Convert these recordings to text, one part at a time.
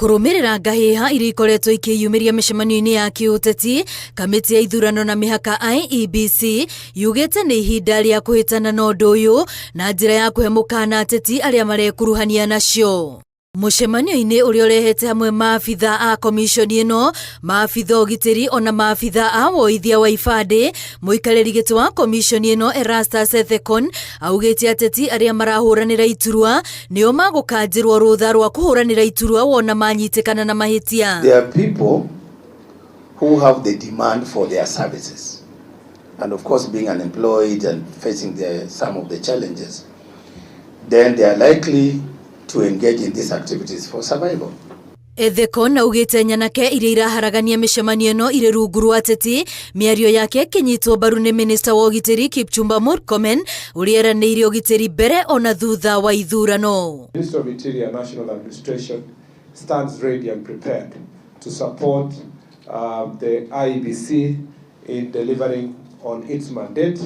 Kũrũmĩrĩra ngahĩha iria ikoretwo ikĩyumĩria mĩcemanio-inĩ ya kĩũteti, kamĩtĩ ya ithurano na mĩhaka IEBC yugĩte nĩ ihinda rĩa kũhĩtana na ũndũ ũyũ na njĩra ya kũhe mũkana ateti arĩa marekuruhania nacio. Mũcemanio-inĩ ũrĩa ũrehete hamwe maabitha a komiconi ĩno, maabitha ũgitĩri ona maabitha a woithia wa ibandĩ, mũikarĩri gĩtĩ wa komiconi ĩno Erastus Ethekon augĩte ateti arĩa marahũranĩra iturwa nĩo magũkanjĩrwo rũtha rwa kũhũranĩra iturwa wona manyitĩkana na mahĩtia. There are people who have the demand for their services and of course being unemployed and facing some of the challenges, then they are likely to engage in these activities for survival. Ethekon augĩte nyanake iria iraharagania mĩcemanio ĩno irĩ rungu rwa ateti, mĩario yake ĩkĩnyitwo mbaru nĩ minista wa ũgitĩri Kipchumba Murkomen ũrĩa eranĩire ũgitĩri mbere ona thutha wa ithurano. Ministry of Interior National Administration stands ready and prepared to support the IEBC in delivering on its mandate.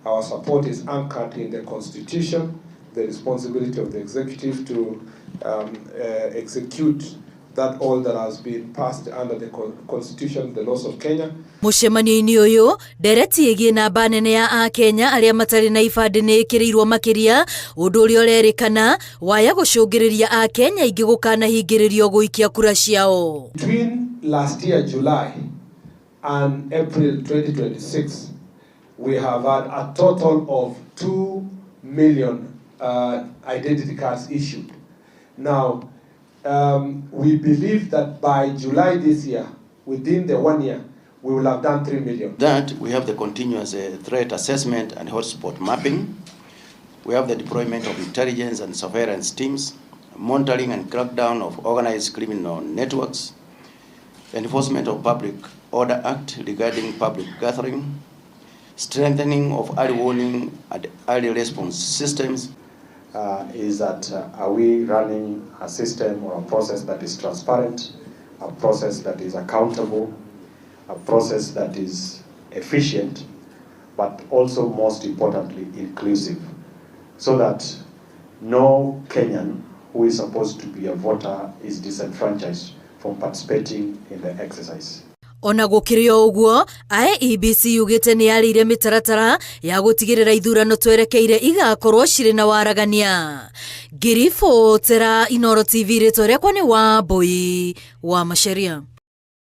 Our support is anchored in the Constitution, the responsibility of the executive to execute that all that has been passed under the Constitution, the laws of Kenya. Mũcemanio-inĩ ũyũ, ndereti ĩgiĩ namba nene ya Akenya arĩa matarĩ na ibandĩ nĩ ĩkĩrĩirwo makĩria, ũndũ ũrĩa ũrerĩkana waya gũcũngĩrĩria Akenya aingĩ gũkanahingĩrĩrio gũikia kura ciao. Between last year July and April 2026, we have had a total of 2 million identity cards issued. Now, we believe that by July this year, within the 1 year, we will have done 3 million. That we have the continuous threat assessment and hotspot mapping. We have the deployment of intelligence and surveillance teams, monitoring and crackdown of organized criminal networks, enforcement of Public Order Act regarding public gathering, strengthening of early warning and early response systems. Is that are we running a system or a process that is transparent, a process that is accountable, a process that is efficient, but also most importantly inclusive, so that no Kenyan who is supposed to be a voter is disenfranchised from participating in the exercise. Ona gũkĩrĩ o ũguo, IEBC yugĩte nĩ yarĩire mĩtaratara ya gũtigĩrĩra ithurano twerekeire igakorwo cirĩ na waragania. Ngĩribotera Inooro TV, rĩtwa rĩakwa nĩ Wambui wa Macharia.